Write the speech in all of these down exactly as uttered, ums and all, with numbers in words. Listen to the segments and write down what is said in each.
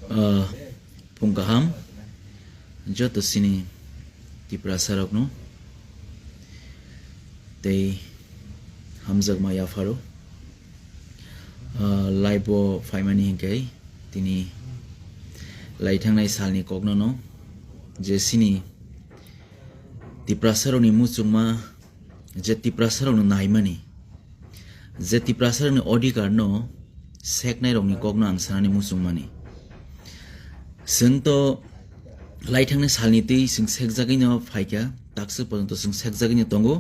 Ah, phung kaham joto sini Tiprasa rokno tei hamjakma yapharo. Ah, live o phaimani hinkhe tini lai thangnai salni kokno no je sini Tiprasa rokni muchungma je Tiprasa rokno naimani, je Tiprasa rokni odhikar no seknai rokni kokno ang sanani muchungmani. Chwng to lai thangnai salni twi chwng sekjagwi no phaikha, takswk pojonto chwng sekjagwi no tongo,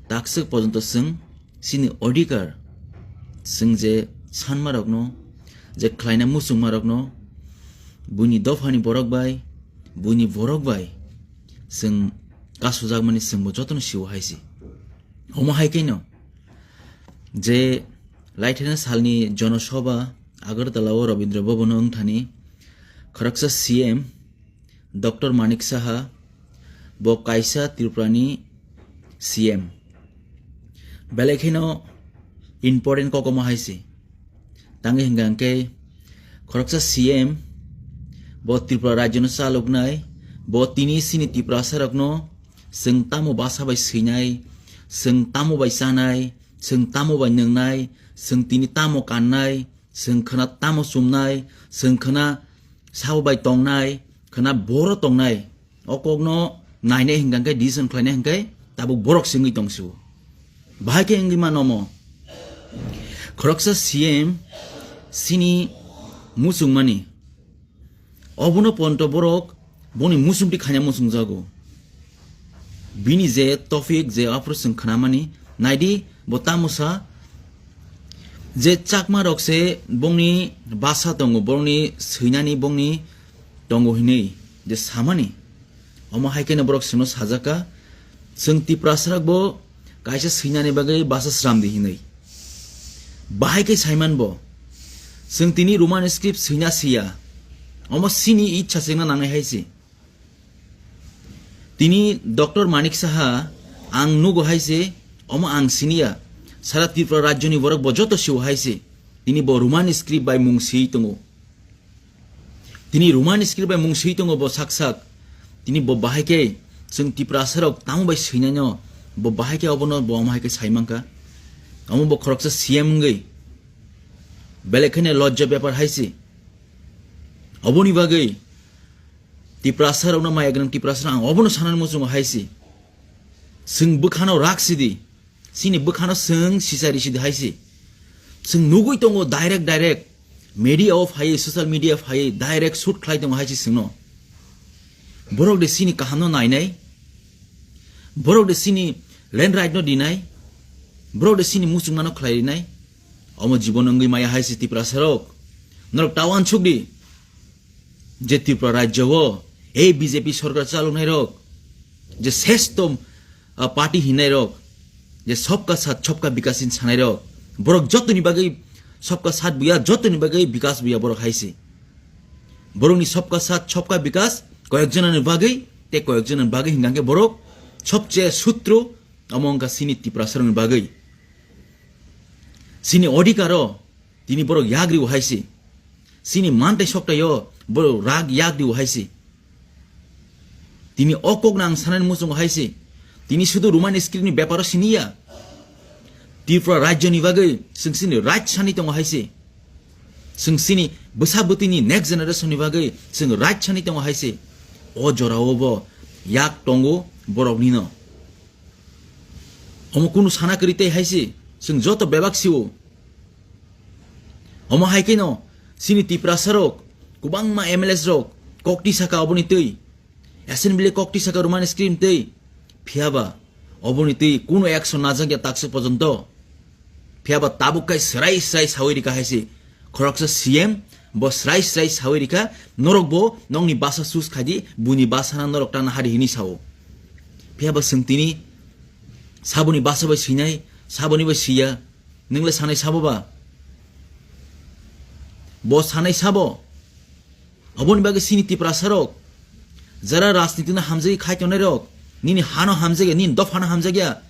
takswk pojonto chwng chini odhikar, chwng je sanma rokno, je khlaina muchungma rokno, buini dophani borok bai, buini borok bai chwng kasujakmani chwngbo jotono sio hai se. Omo hai khe no je lai thangnai salni Jonosobha Agartala o Rabindra Bhavan o wngthani khoroksa C M Doctor Manik Saha, bo kaisa Tripura ni C M. Belai kheno important kok omo hai se. Tangwi hwnkha hwnkhe khoroksa C M bo Tripura rajyo no chaloknai, bo tini chini Tiprasa rokno chwng tamo basa bai swinai, chwng tamo bai chanai, chwng tamo bai nwngnai, chwng tini tamo kannai, chwng khwna tamo chumnai, chwng khwna sabo bai tongnai, khwna boro tongnai. O kokno nainai hwnkha hwnkhe, decision khlainai hwnkhe tabuk borok se wngwi tong sio. Bahai khe wngwi mano omo. Khoroksa C M chini muchungmani. Obono ponto borok boni muchungti khaina muchungjago. Bini je topic je aphuru chwng khnamani, naidi bo tamo sa je Chakma rok se bongni basa tongo, bongni swinani bongni tongo hinwi je samani. Omo hai kheno borok chwngno sajaka, chwng Tiprasa rok bo kaisa swinani bagwi basa sramdi hinwi. Bahai khe saiman bo. Chwng tini Roman script swina siya. Omo chini ichha chengna nangnai hai se. Tini Doctor Manik Saha ang nugo hai se, omo ang siniya. Sara Tripura rajyoni borok bo joto sio hai se. Tini bo Roman script bai mung swi tongo. Tini Roman script bai mung swi tongo bo sak sak. Tini bo bahai khe chwng Tiprasa rok tamo bai swinai no, bo bahai khe obono bo omo hai khe sai mankha. Omo bo khoroksa C M wngwi. Belai kheno lojja bepar hai se. Oboni bagwi Tiprasa rokno maya gwnang Tiprasa rok ang obono sanani muchungo hai se. Chwng bwkhano rak sidi. Chini bwkhano chwng sichari sidi hai se. Chwng nugwi tongo direct direct. Media o phaiwi, social media phaiwi direct shoot khlai tongo hai se chwngno. Borok de chini kahamno nainai. Borok de chini land right no dinai. Borok de chini muchungmano khlai rinai. Omo jibon wngwi maya hai se Tiprasa rok. Norok ta uansuk di. Je Tripura rajyo o ei B J P sorkar chaloknai rok, je seshto, ah, party hinai rok, je sabka sath sabka bikas hin sanai rok, borok jotoni bagwi sabka sath buya, jotoni bagwi bikas buya borok hai se. Borokni sabka sath sabka bikas koyek jonani bagwi, tei koyek jonani bagwi hingkha khe borok sobche sutro omo wngkha chini Tiprasa rokni bagwi. Chini odhikar o tini borok yagri o hai se. Chini mantai soktai o borok rak yagri o hai se. Tini o kokno ang sanani muchungo hai se. Tini sudu Roman script ni beparo siniya. Tripura rajyoni bagwi chwng chini right sani tongo hai se. Chwng chini bwsa bwtwini next generation ni bagwi chwng right sani tongo hai se. O jorao bo yak tongo boroknino. Omo kunu sana kwrwi tei hai se. Chwng joto bebak sio. Omo hai kheno chini Tiprasa rok, kwbangma M L As rok kokti saka oboni twi, assembly kokti saka Roman script twi, phiyaba oboni twi kuno action najak ya taksa pojonto. Phiyaba tabuk kai srai srai sawi rika hai se, khoroksa C M bo srai srai sawi rika, norok bo nokni basa choose khaidi, buini basa na norok tana hari hini sao. Phiyaba chwng tini saboni basa bai swinai, saboni bai swiya, Nwng le sanai sabo ba? Bo sanai sabo? Oboni bagwi chini Tiprasa rok, jara rajniti no hamjagwi khai tongnai rok, nini hano hamjagya, nini dophano hamjagya,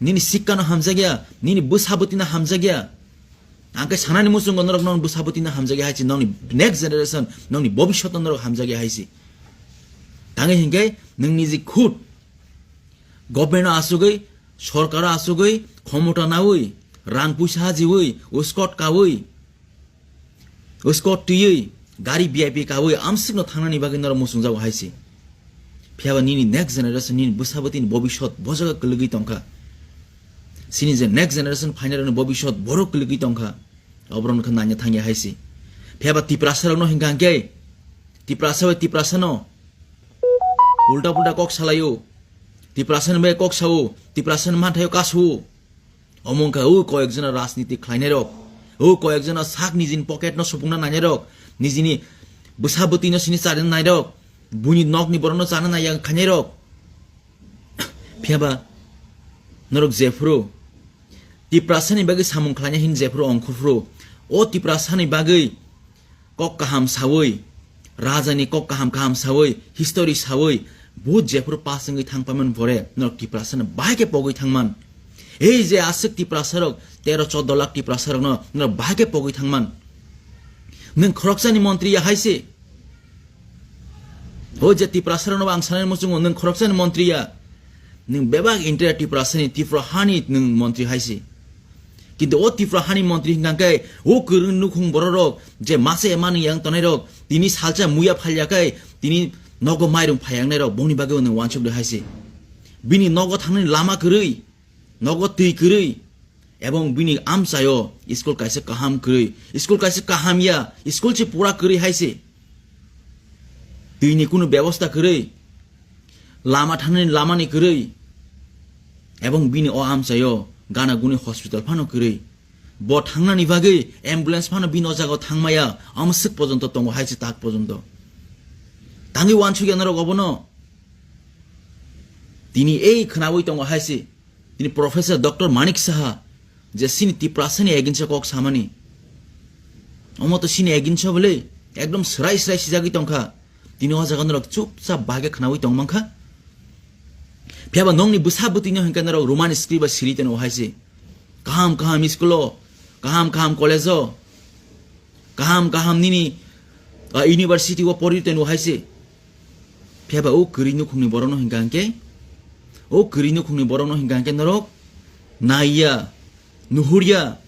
nini sikkano hamjagya, nini bwsa bwtino hamjagya, Ang khe sanani muchungo norok nong bwsa bwtwino hamjagwi hai si, nongni next generation, nongni bobishoto norok hamjagwi hai si. Tangwi hinkhe nongni je khut government-o asugwi, sorkaro asugwi, khomota naui, rang puisa hajiui, uskot kaui, uskot twiwi, gari V I P kaui, amswkno thangnani bagwi norok muchungjago hai si. Phiyaba nini next generation, nini bwsa bwtwini bobishot bo jaga kwlwgwi tongkha. Sini je next generation phainairokni bobishot borok kwlwgwi tongkha. Oborok khe nangya thangya hai si. Phiyaba Tiprasarokno hinkha hinkhe, Tiprasa bai Tiprasano ulta pulta kok salaio. Tiprasani bai kok sao, Tiprasani manthaio kasu. Omo wngkha o koyekjona rajniti khlainairok, o koyekjona sak nijini pocketno supungna nainairok, nijini bwsa bwtwino sini charina nairok, buini nokni borokno chana naiya khainairok. Phiyaba norok jephuru Tiprasani bagwi samung khlaina hin jephuru ongkhorphuru, o Tiprasani bagwi kok kaham saui, rajani kok kaham kaham saui, history saui, but jephuru pass wngwi thang paiman pore norok Tiprasano bahai khe pogwi thangman. Ei je aswk Tiprasarok, tero choddo lakh Tiprasarokno norok bahai khe pogwi thangman. Nwng khoroksani montri ya hai se. O je Tiprasarokno ang sanani muchungo, nwng khoroksani montri ya. Nwng bebak entire Tiprasani, Tripura hani nwng montri hai se. Kintu o Tripura hani montri hinkha khe o kwrwng nukhung bororok je masa emani yang tongnai rok tini salsa muya phalya khe tini nogo mairung phayang nai rok bongni bagwi nwng wansuk de hai se. Bini nogo thangnani lama kwrwi, nogo twi kwrwi, ebong bini amchaio school kaisa kaham kwrwi, school kaisa kaham ya, school se pura kwrwi hai se. Twini kunu bebosta kwrwi, lama thangnani lamani kwrwi, ebong bini o amchaio gana guni hospital phano kwrwi. Bo thangnani bagwi ambulance phano bini o jagao thangmaya, amswk pojonto tongo hai se tak pojonto. Tangwi wansukya norok obono. Tini ei khnaui tongo hai se. Tini Professor Doctor Manik Saha, je sini Tiprasani against kok samani. Omo to sini against bole, ekdom srai srai sijagwi tongkha. Tini o jaga norok chupchap bahai khe khnaui tong mankha. Phiyaba nongni bwsa bwtwino hinkhe norok Roman script ba siri teno hai se. Kaham kaham school o, kaham kaham college o, kaham kaham nini, ah, university o pori teno hai se. Phiyaba o kwrwi nukhungni borokno hinkha hinkhe, o kwrwi nukhungni borokno hinkha hinkhe norok naiya, nuhurya.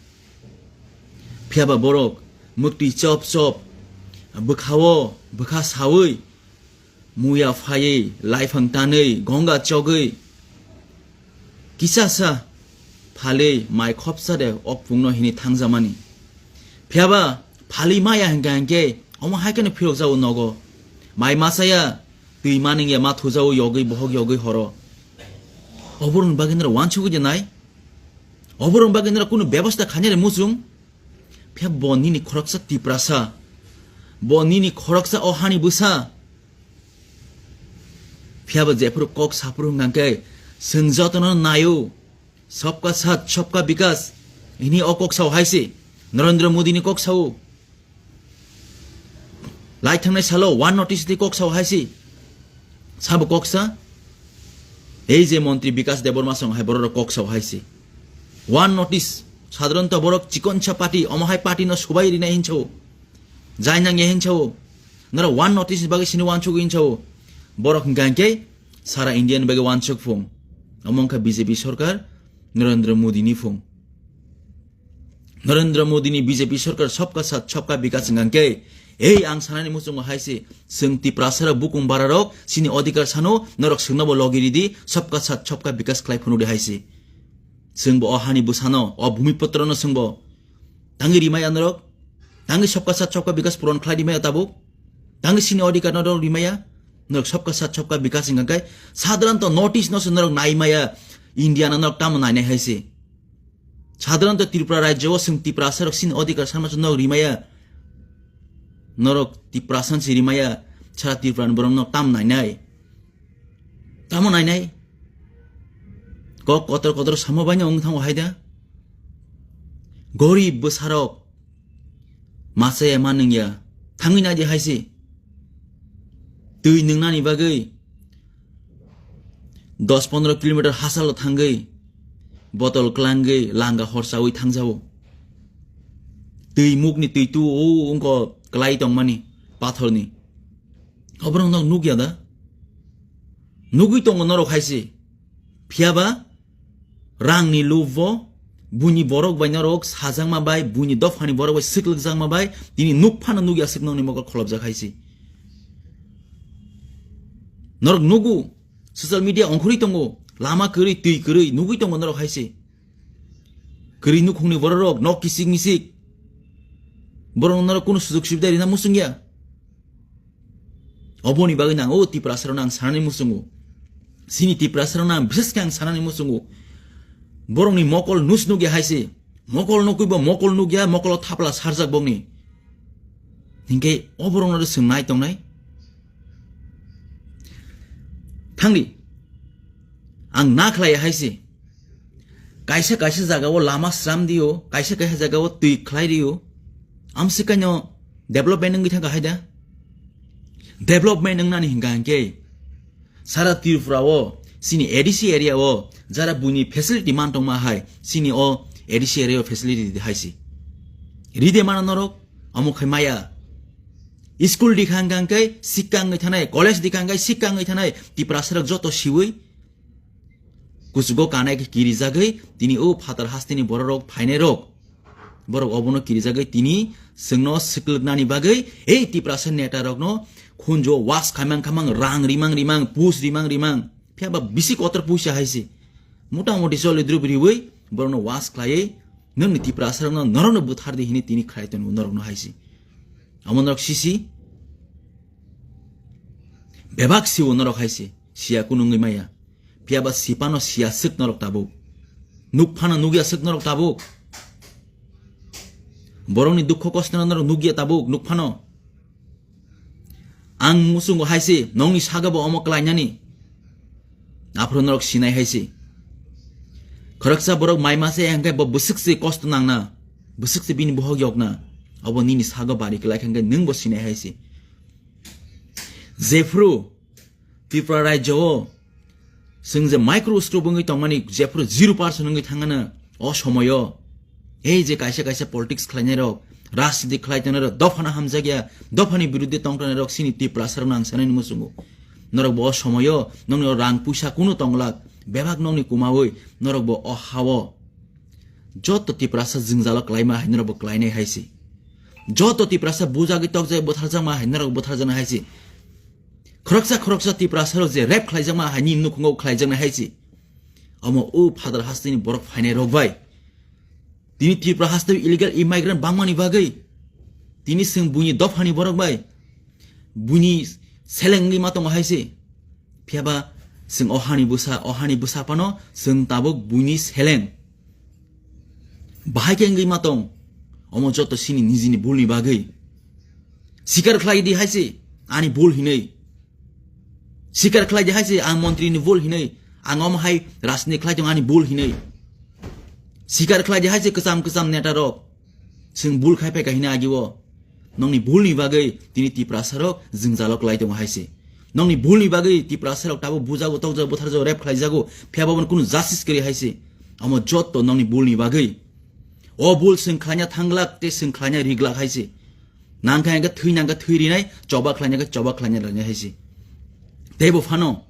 Phiyaba borok muktwi chop chop bwkhao, bwkha saui, muya phaiwi, laiphang tanwi, gonga chogwi, kisasa phalwi mai khopsa de o pungno hini thangjamani. Phiyaba phalwi maya hinkha hinkhe omo hai kheno phirokjago nogo. Mai masaya, twi maningya ma thujao yogwi bohok yogwi horo. Oborokni bagwi noro wansugwi de nai. Oborokni bagwi noro kunu bebosta khainai de muchung. Phiya bo nini khoroksa Tiprasa. Bo nini khoroksa o hani bwsa. Phiya bo jephuru kok saphuru hwnkha khe, chwng jotono naio. Sabka Saath, Sabka Vikas. Hini o kok sao hai se. Narendra Modi ni kok sao. Lai thangnai salo One North East ni kok sao hai se. Sabo kok sa? Ei je montri Bikas Debbarma song hai borok kok sao hai se. One North East, sadharanto borok chikonsa party, omo hai party no subai rinai hinchao. Jai nangya hinchao. Nora One North East ni bagwi sini wansuk hinchao. Borok hwnkha hinkhe sara India ni bagwi wansuk phung. Omo wngkha B J P sorkar, Narendra Modi ni phung. Narendra Modi ni B J P sorkar Sabka Saath Sabka Vikas wngkha khe, ei ang sanani muchungo hai se, chwng Tiprasa rok bukung bara rok chini odhikar sano, norok chwngno bo logi ridi, Sabka Saath Sabka Vikas khlai phunukdi hai se. Chwng bo o hani bwsano, o bhumiputro no chwng bo tangwi rimaya norok, tangwi Sabka Saath Sabka Vikas puron khlai rimaya tabuk, tangwi chini odhikar no norok rimaya, norok Sabka Saath Sabka Vikas wngkha khe, sadharanto North East no se norok naimaya, India no norok tamo nainai hai se. Sadharanto Tripura rajyo o chwng Tiprasa rok chini odhikar sama se norok rimaya. Norok Tiprasa se rimaya, sara Tripura ni borok norok tam nainai. Tamo nainai. Kok kotor kotor samo baino wng thango hai da. Gorib bwsarok. Masa ya ma nung ya. Thangwi naidi hai se. Twi nungnani bagwi dos pondro kilometer hasalo thangwi, botol klangwi, langa horsawi thangjago. twi mukni twi tu o wngkha kwlai tongmani pathorni. Oborok no nukya da? Nugwi tongo norok hai se. Phiyaba rangni lubbo buini borok bai norok sajakma bai, buini dophani borok bai swklikjakma bai, tini nuk phano nukya swk nokni mokol kholopjak hai se. Norok nugu, social media ongkhorwi tongo, lama kwrwi, twi kwrwi nugwi tongo norok hai se. Kwrwi nukhungni bororok nok kisik misik. Borok norok kunu sujok subida rina muchungya. Oboni bagwi nang o Tiprasarokno ang sanani muchungo. Chini Tiprasarokno ang bises khe ang sanani muchungo. Borokni mokol nus nukya hai se. Mokol nukwibo mokol nukya, mokolo thapla sarjak bokni. Hinkhe o borokno chwng nai tongnai. Thangdi. Ang na khlai hai se. Kaisa kaisa jagao lama sram dio, kaisa kaisa jagao twi khlai rio. Amswk kaino development wngwi thangkha hai da? Development wngnani hingka hinkhe sara Tripura o, chini A D C area o, jara buini facility man tongma hai, chini o A D C area o facility di hai se. Ride mana norok, omo khai maya. School di khang khang khe sikka wngwi thanai, college di khang khe sikka wngwi thanai, Tiprasarok joto siwi kuchugo kanai khe kirijagwi tini o phatar hasteni bororok phainairok, borok obono kirijagwi tini chwngno swkliknani bagwi ei Tiprasa netarokno khunjo was khaimang khamang, rang rimang rimang, pus rimang rimang, phiyaba bisi kotor puisa hai se. Mota moti choli drup riwi borokno was khlaiwi nwngni Tiprasarokno norokno buthardi hini tini khlai tongo norokno hai se. Omo norok sisi bebak siwo norok hai se. Siya kunu wngwi maya. Phiyaba sipano siya swk norok tabuk. Nuk phano nukya swk norok tabuk. Borokni dukho kosto no norok nukya tabuk, nuk phano. Ang muchungo hai se, nokni saga bo omo klainani. Aphuru norok sinai hai se. Khoroksa borok mai ma se hingkhe bo bwswk se kosto nangna. Bwswk se bini bohok yokna. Obo nini sago bari klai kha hingkhe nwng bo sinai hai se. Jephru Tripura rajyo o chwng je microscope wngwi tongmani, jephru zero percent wngwi thangano, o somoyo ei je kaisa kaisa politics khlainairok, rajniti khlai tongnairok, dophano hamjakya, dophani biruddhe tong tongnairok chini Tiprasarokno ang sanani muchungo. Norok bo o somoyo nokni o rang puisa kunu tonglak, bebak nokni kumawi norok bo o hao joto Tiprasa jwngjalo klaima hai norok bo klainai hai se. Joto Tiprasa bujagwi tokjagwi butharjakma hai norok butharjaknai hai se. Khoroksa khoroksa Tiprasarok je rape khlaijakma hai nini nukhungo khlaijaknai hai se. Omo o phatar hasteni borok phainai rok bai. Tini Tripura hasteo illegal immigrant bangmani bagwi. Tini chwng buini dophani borok bai. Buini seleng wngwi ma tongo hai se. Phiyaba chwng o hani bwsa, o hani bwsa phano chwng tabuk buini seleng. Bahai khe wngwi ma tong? Omo joto chini nijini bulni bagwi. Sikar khlai di hai se, ani bul hinwi. Sikar khlai di hai se, ang montri ni bul hinwi. Ang omo hai rajniti khlai tong ani bul hinwi. Sikar khlai di hai se, kwcham kwcham neta rok. Chwng bul khai phaikha hini agi o. Nokni bulni bagwi tini Tiprasarok jwngjalo klai tongo hai se. Nokni bulni bagwi Tiprasarok tabuk bujago, tokjago, butharjago, rape khlaijago, phiyaba bono kunu justice kwrwi hai se. Omo jotto nokni bulni bagwi. O bul chwng khlaina thanglak tei chwng khlaina riglak hai se. Nangkha hingkhe thwi nangkha thwi rinai, choba khlaina khe choba khlaina rinai hai se. Teibo phano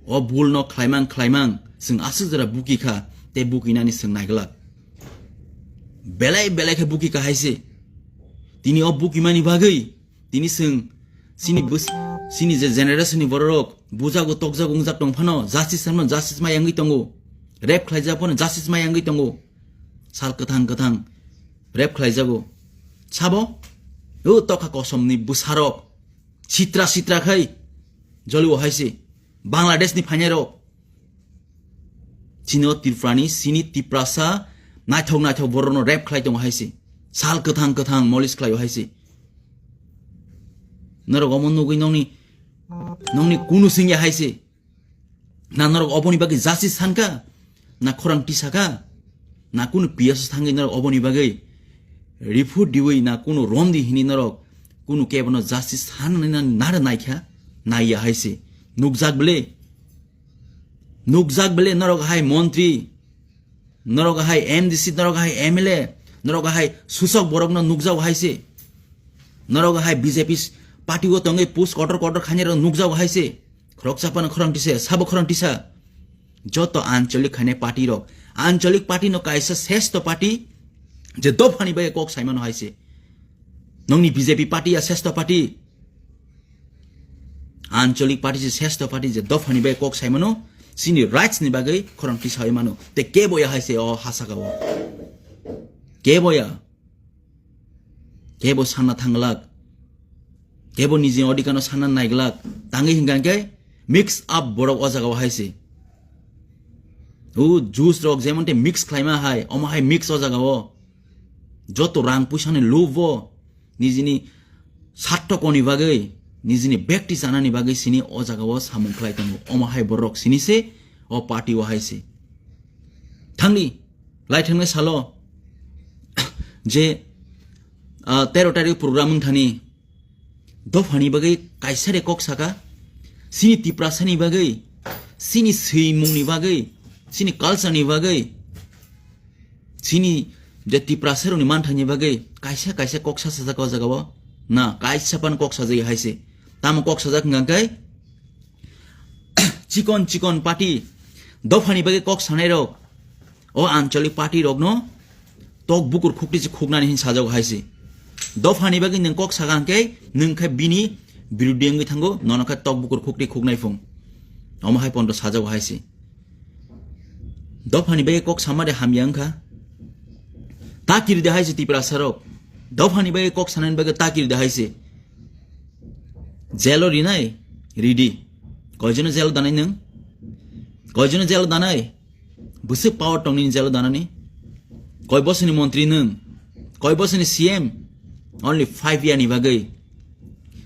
o bul no khlaimang khlaimang chwng aswk jora buki kha, tei bukinani chwng naiglak. Belai belai khe buki kha hai se. Tini o bukimani bagwi tini chwng chini bus-, chini je generation ni bororok bujago tokjago wngjak tong phano justice sanmano justice ma yangwi tongo, rape khlaijak phano justice ma yangwi tongo. Sal kwthang kwthang rape khlaijago. Sabo? O tokha kosomni bwsarok sitra sitra khai jolio hai se. Bangladesh ni phainairok. Chini o Tripura ni, chini Tiprasa naithok naithok borok no rape khlai tongo hai se. Sal kwthang kwthang molish khlaio hai se. Norok omo nugwi nokni, nokni kunu singya hai se. Na norok oboni bagwi justice sankha? Na khorang tisakha? Na kunu P S o thangwi norok oboni bagwi report diwi na kunu romdi hini norok kunu kebono justice sanani na nare naikha? Naiya hai se. Nukjak bele? Nukjak bele norok hai montri, norok hai M D C, norok hai M L A, Norok hai susok borokno nukjago hai se. Norok hai B J P party o tongwi push kotor kotor khainai rok nukjago hai se. Khoroksa phano khorang tisa, sabo khorang tisa. Joto ancholik khainai party rok. Ancholik party no kaisa sesto party je dophani bai kok saimano hai se. Nongni B J P party ya sesto party. Ancholik party je sesto party je dophani bai kok saimano, sini rights ni bagwi khorang tisa mano. Te kebo ya hai se o hasaka o. Kebo ya. Kebo sanna thanglak. Kebo niji odikano sanna naiglak. Tangwi hingkha khe mix up borok o jaga o hai se. O juice rok jemon te mix khlaima hai, omo hai mix o jaga o. Joto rang puisa ni lobo nijini sarthokoni bagwi, nijini bekti chanani bagwi sini o jaga o samung khlai tongo. Omo hai borok sini se, o party o hai se. Thangdi, lai thangni salo je, ah, tero tarik program wng thani, dophani bagwi kaisa de kok saka, sini Tiprasani bagwi, sini swimungni bagwi, sini culture ni bagwi, sini je Tiprasarokni manthangni bagwi kaisa kaisa kok sa sajak o jaga o. Na, kaisa pan kok sajak hai se. Tamo kok sajak hwnkha khe, chikon chikon party, dophani bagwi kok sanai rok, o ancholik party rokno tok bukur khukti se khuknani hin sajago hai se. Dophani bagwi nwng kok saka hwnkhe nwng khe bini biruddhi wngwi thango, nono khe tok bukur khukti khuknai phung. Omo hai pondo sajago hai se. Dophani bagwi kok sama de hamya wngkha. Ta kiri de hai se Tiprasarok. Dophani bagwi kok sanani bagwi ta kiri de hai se. Jelo rinai, ridi. Koijono jelo danai nwng? Koijono jelo danai? Bwswk power tong nini jelo danani? Koi bosoni montri nwng? Koi bosoni C M? Only five year ni bagwi.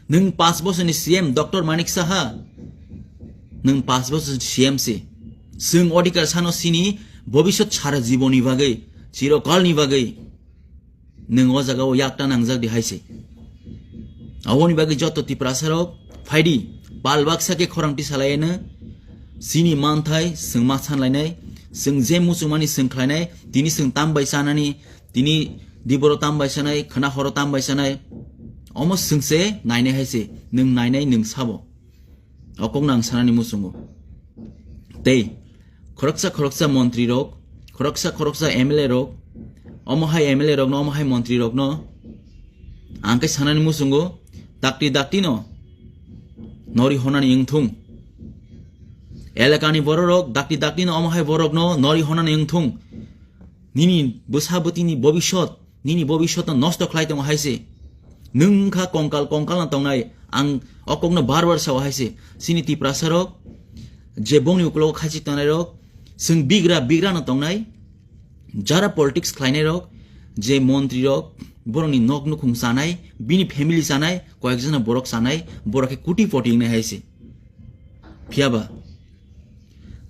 Nwng pas bosoni C M, Doctor Manik Saha. Nwng pas bosoni C M se. Chwng odhikar sano sini bobisot sara jiboni bagwi, chirokalni bagwi. Nwng o jaga o yakta nangjak di hai se. Aboni bagwi joto Tiprasarok phaidi, pal baksa khe khorang tisalaiano, sini manthai chwng ma sanlainai, chwng je muchungmani chwng khlainai, tini chwng tam bai chanani, tini diboro tam bai chanai, khwna horo tam bai chanai, omo chwng se nainai hai se, nwng nainai nwng sabo. O kokno ang sanani muchungo. Tei khoroksa khoroksa montri rok, khoroksa khoroksa M L A rok, omo hai M L A rokno, omo hai montri rokno ang khe sanani muchungo, dakti dakti no nori honani wngthung. Elakani bororok dakti dakti no omo hai borokno nori honani wngthung. Nini bwsa bwtini bobisot, nini bobisotno nosto khlai tongo hai se. Nwng wngkha kongkal, kongkal no tongnai. Ang o kokno bar bar sao hai se. Chini Tiprasarok je bongni ukologo khachik tongnai rok, chwng bigra, bigra no tongnai. Jara politics khlainai rok, je montri rok, borokni nok nukhung chanai, bini family chanai, koyekjona borok chanai, borok khe kuti poti wngnai hai se. Phiyaba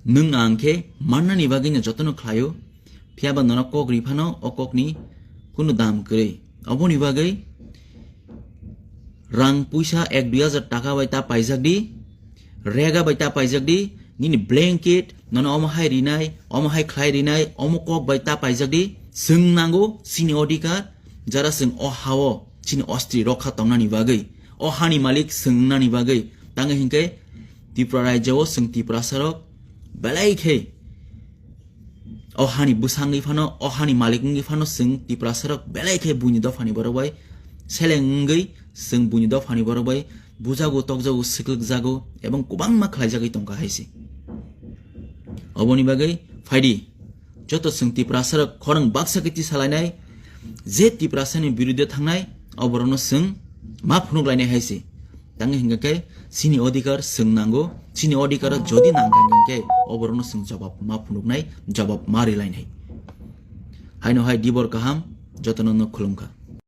nwng ang khe mannani bagwi no jotono khlaio, phiyaba nono kok ri phano o kokni kunu dam kwrwi. Oboni bagwi rang puisa ek dui hajar taka bai ta paijak di, rega bai ta paijak di, nini blanket, nono omo hai rinai, omo hai khlai rinai, omo kok bai ta paijak di, chwng nango chini odhikar, jara chwng o hao chini ostri rokha tongnani bagwi, o hani malik chwng wngnani bagwi, tangwi hinkhe Tripura rajya o chwng Tiprasarok belai khe o hani bwsangwi phano, o hani malik wngwi phano chwng Tiprasarok belai khe buini dophani borok bai seleng wngwi chwng buini dophani borok bai bujago, tokjago, swklikjago ebong kwbangma khlaijagwi tongkha hai se. Oboni bagwi phaidi, joto chwng Tiprasarok khorang baksa khe tisalainai, je Tiprasani biruddhe thangnai, oborokno chwng ma phunuk lainai hai se. Tangwi hinkha khe chini odhikar chwng nango, chini odhikar jodi nangkha hinkha khe oborokno chwng jobab ma phunuknai, jobab ma rilainai. Haino hai dibor kaham, jotono no khulumkha.